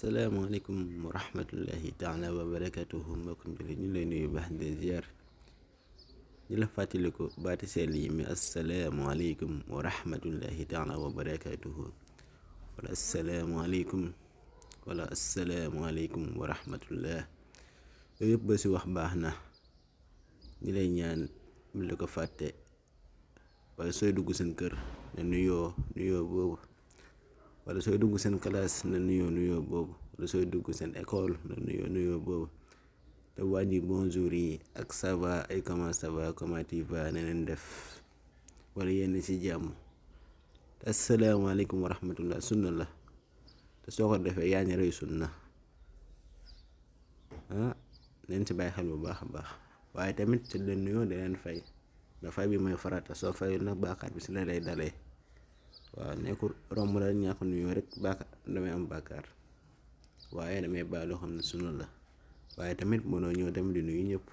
salaamaaleykum wa rahmatullahi taala wa barakatuhu mbokk jullit ñu lay nuyu baax di ziar ñu la fàttaliku baati sell yi mi asalaamaaleykum wa rahmatullahi taala wa barakatuhu wala asalaamaaleykum wala asalaamaaleykum wa rahmatullah yooyu yëpp ba si wax baax na ñi lay ñaan mu la ko fàtte waaye sooy dugg seen kër na nuyoo boobu wala sooy dugg seen classe na nuyoo boobu wala sooy dugg seen école na nuyoo boobu te wàññi bonjour yi ak ça va ay comment ça va comment tu vas na leen def wala yenn ci jàmm te asalaamaaleykum wa rahmatullah sunna la te soo ko defee yaa ngi rëy sunna neen ci bàyyi xel bu baax a baax waaye tamit ci leen nuyoo da leen fay da fay bi mooy farata soo fayul nag bàkkaar bi si la lay dalee waaw nekkul romb la ñàkk nuyoo rek damay am bàkkaar waaye damay bàyyi loo xam ne sunna la waaye tamit mënoo ñëw tamit di nuyu ñëpp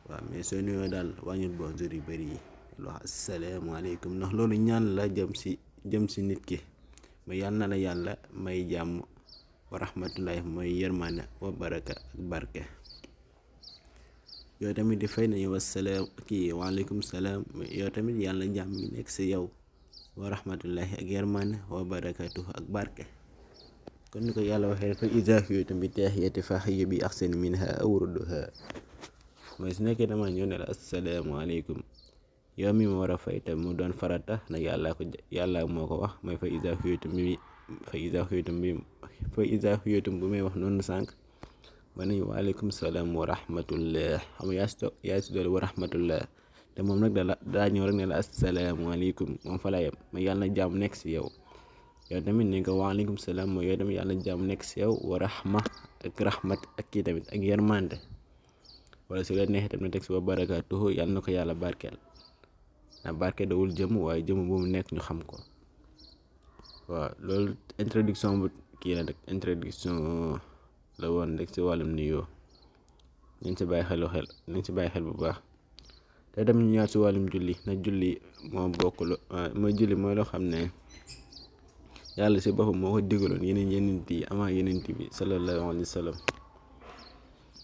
waaw mais soo nuyoo daal wàññil bonjour yu bëri yi wax asalaamaaleykum ndax loolu ñaan la jëm si nit ki ma yàlla na la yàlla may jàmm wa rahmatullahi mooy yërmande wa baraka ak barke yow tamit di fay nañu waaleykum salaam yow tamit yàlla jàmm mi nekk si yow wa rahmatullahi ak yërmande wa barakatuhu ak barke kon ni ko yàlla waxee fa iza huyitum bi tahiyyati fa hayyu bi ahsani minha aw rudduha mooy su nekkee dama ñëw ne la asalaamaaleykum yow mi ma war a fay te mu doon farata na yàlla moo ko wax mooy fa iza huyitum bu may wax noonu sànq ba nañu waaleykum salaam wa rahmatullah xam yaa si doole wa rahmatullah te moom nag daa ñëw rek ne la asalaamaaleykum moom fa la yem ma yàlla na jàmm nekk si yow tamit ni nga waaleykum salaam mooy yow tamit yàlla na jàmm nekk si yow wa rahmat ak kii tamit ak yërmande wala su la neexee tamit teg si wa barakatuhu yàlla na ko yàlla barkeel na barke dawul jëm waaye jëm bu mu nekk ñu xam ko waaw loolu introduction bu kii la rek introduction la woon rek si wàllum nuyoo nañ si bàyyi xel bu baax te dem ñu ñëwaat si wàllum julli na julli moo bokk mooy julli mooy loo xam ne yàlla si boppam moo ko digaloon yeneen yi avant yeneen bi sallallahu alayhi wa sallam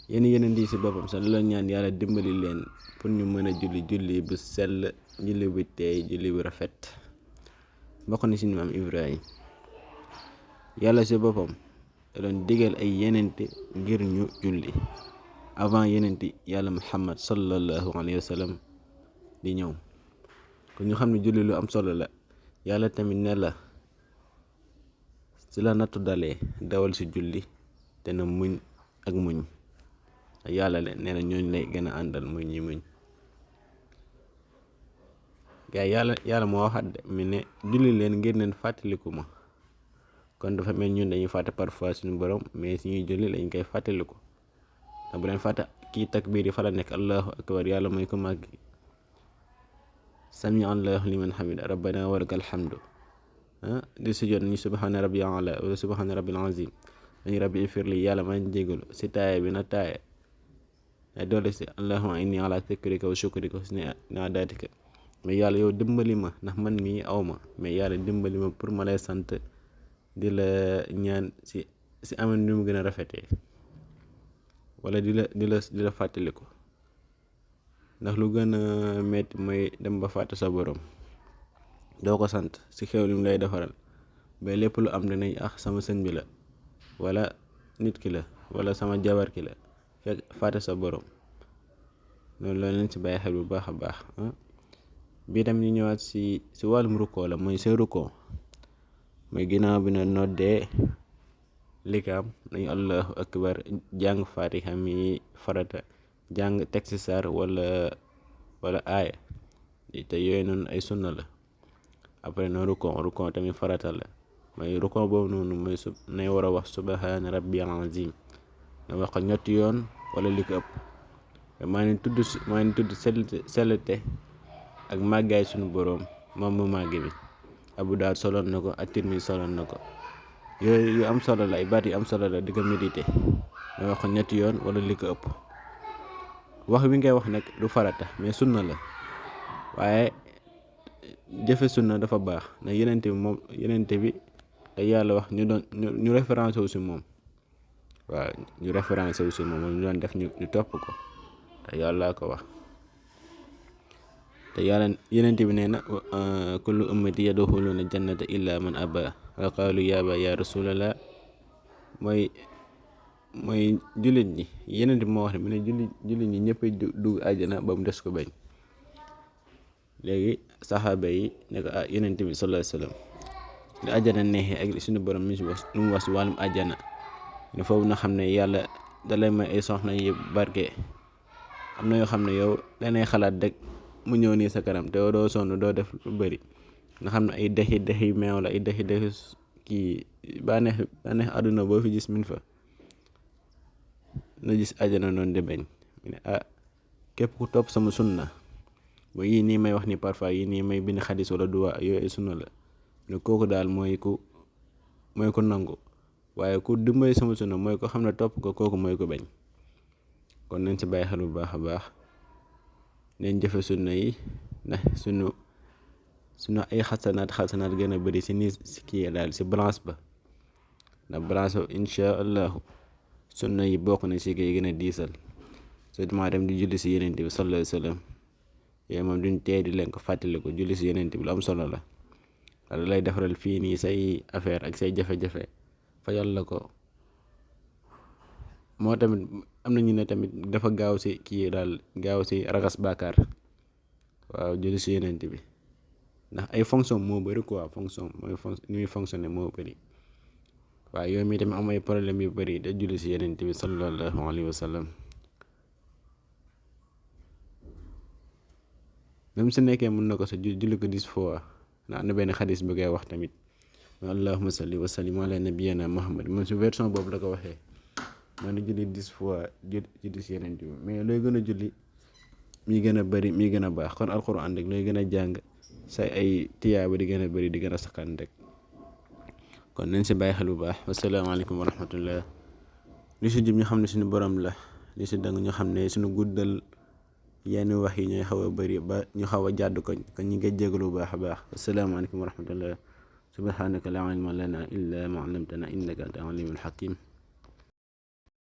yeneen yi si boppam sax la ñaan yàlla dimbali leen pour ñu mën a julli bu sell julli bu teey julli bu rafet bokk na si maam Ibrahim yàlla si boppam da doon digal ay yeneente ngir ñu julli avant yeneenti yàlla Muhammad sallallahu alayhi wa sallam di ñëw kon ñu xam ne julli lu am solo la yàlla tamit ne la si la nattu dalee dawal si julli te na muñ ak muñ yàlla le nee na ñooñ lay gën a àndal muñ gaa yàlla moo waxaat de mi ne julli leen ngir neen fàttaliku ma kon dafa mel ñun dañuy fàtte parfois suñu borom mais suñuy julli lañ koy fàttaliku te bu leen fàtte kii takbiir yi fa la nekk allahu akbar yàlla mooy ko màgg sami allahu liman hamida rabbana walakal hamdu di sujjoot nañu subhana rabbil ala wala subhana rabbil azim nañu rabbi ifirli yàlla maa ngi jégalu si taaya bi na taaya ay doole si allahumma inni ala zikrika wa shukrika husni ibadatika mais yàlla yow dimbali ma ndax man mii awma mais yàlla dimbali ma pour ma lay sant di la ñaan si aman ni mu gën a rafetee wala di la fàttaliku ndax lu gën a metti mooy dem ba fàtte sa borom doo ko sant si xew li mu lay defaral ba lépp lu am dinañ sama sëñ bi la wala nit ki la wala sama jabar ki la fekk fàtte sa borom loolu leen si bàyyi xel bu baax a baax bii tam ñu ñëwaat si wàllum rukkoo la mooy sa rukkoo mooy ginnaaw bi na noddee likaam nañu allahu akbar jàng fatiha mi farata jàng teg si saar wala aaya te yooyu noonu ay sunna la après na rukkoo tamit farata la mooy rukkoo boobu noonu mooy nay war a wax subhaana rabbiyal azim nga wax ko ñetti yoon wala li ko ëpp maa ngi tudd sellte ak màggaay suñu boroom moom mu màgg bi Abu Daawud soloon na ko at-Tirmisi soloon na ko yooyu yu am solo la ay baat yu am solo la di ko méditer nga wax ko ñetti yoon wala li ko ëpp wax wi ngay wax nag du farata mais sunna la waaye jëfe sunna dafa baax na yenente bi te yàlla wax ñu référence wu si moom. waaw ñu référence wu si moom ñu doon def ñu topp ko te yàlla ko wax. te yàlla yeneen bi nee na kullu ummati yadxuluna jannata illa man aba wa qaalu yaaba ya rasulallah mooy jullit ñi yeneen bi moo wax ne mu ne jullit ñi ñëppay dugg àjjana ba mu des ko bañ. léegi saxaaba yi ne ko yeneen bi sallallahu alayhi wasallam li àjjana neexee ak suñu borom mi lu mu wax si wàllum àjjana ne foofu na xam ne yàlla da lay may ay soxna yi barke. am na yoo xam ne yow danay xalaat rek mu ñëw nii sa kanam te doo sonn doo def lu bëri nga xam ne ay dexi meew la ay dexi kii bànneex àdduna boo fi gis min fa na gis àjjana noonu di bañ. mu ne képp ku topp sama sunna ba yii nii may wax ni parfois yii nii may bind xadis wala duwaa yooyu sunna la ne kooku daal mooy ku nangu waaye ku dimbali sama sunna mooy ko xam ne topp ko kooku mooy ko bañ. kon nañ ci bàyyi xel bu baax a baax nañ jëfe sunna yi ndax sunu ay xasanaat gën a bëri si nii si kii daal si balance ba ndax balance ba incha allahu sunna yi bokk na si kii gën a diisal surtout dem di julli si yeneen bi sallallahu alayhi wa sallam yooyu moom duñ tee di leen ko fàttali ko julli si yeneen bi lu am solo la wala lay defaral fii nii say affaire ak say jafe-jafe fajal la ko. moo tamit am na ñu ne tamit dafa gaaw si kii daal gaaw si raxas bàkkaar waaw julli si yeneen bi ndax ay fonction moo bëri quoi fonction mooy ni muy fonctionné moo bëri waaw yow mi tamit am ay problème yu bëri da julli si yeneen bi sallallahu alayhi wa sallam. même su nekkee mën na ko sa julli ko 10 fois na am na benn xadis bi koy wax tamit allahumma salli wa sallim ala nabiyyina muhammad moom su version boobu la ko waxee man julli 10 fois julli si yeneen bi mais looy gën a julli mi gën a bëri mi gën a baax kon alquran rek looy gën a jàng say ay tiyaaba di gën a bëri di gën a sakkan rek. kon nañ si bàyyi xel bu baax wasalaamaaleykum wa rahmatullah. li si jub ñu xam ne suñu borom la li si dëng ñu xam ne suñu guddal yenn wax yi ñooy xaw a bëri ba ñu xaw a jàdd ko kon ñu ngi jégalu bu baax a baax asalaamaaleykum wa rahmatullah subhanaka la ilma lana illa ma allamtana innaka anta alimul hakim.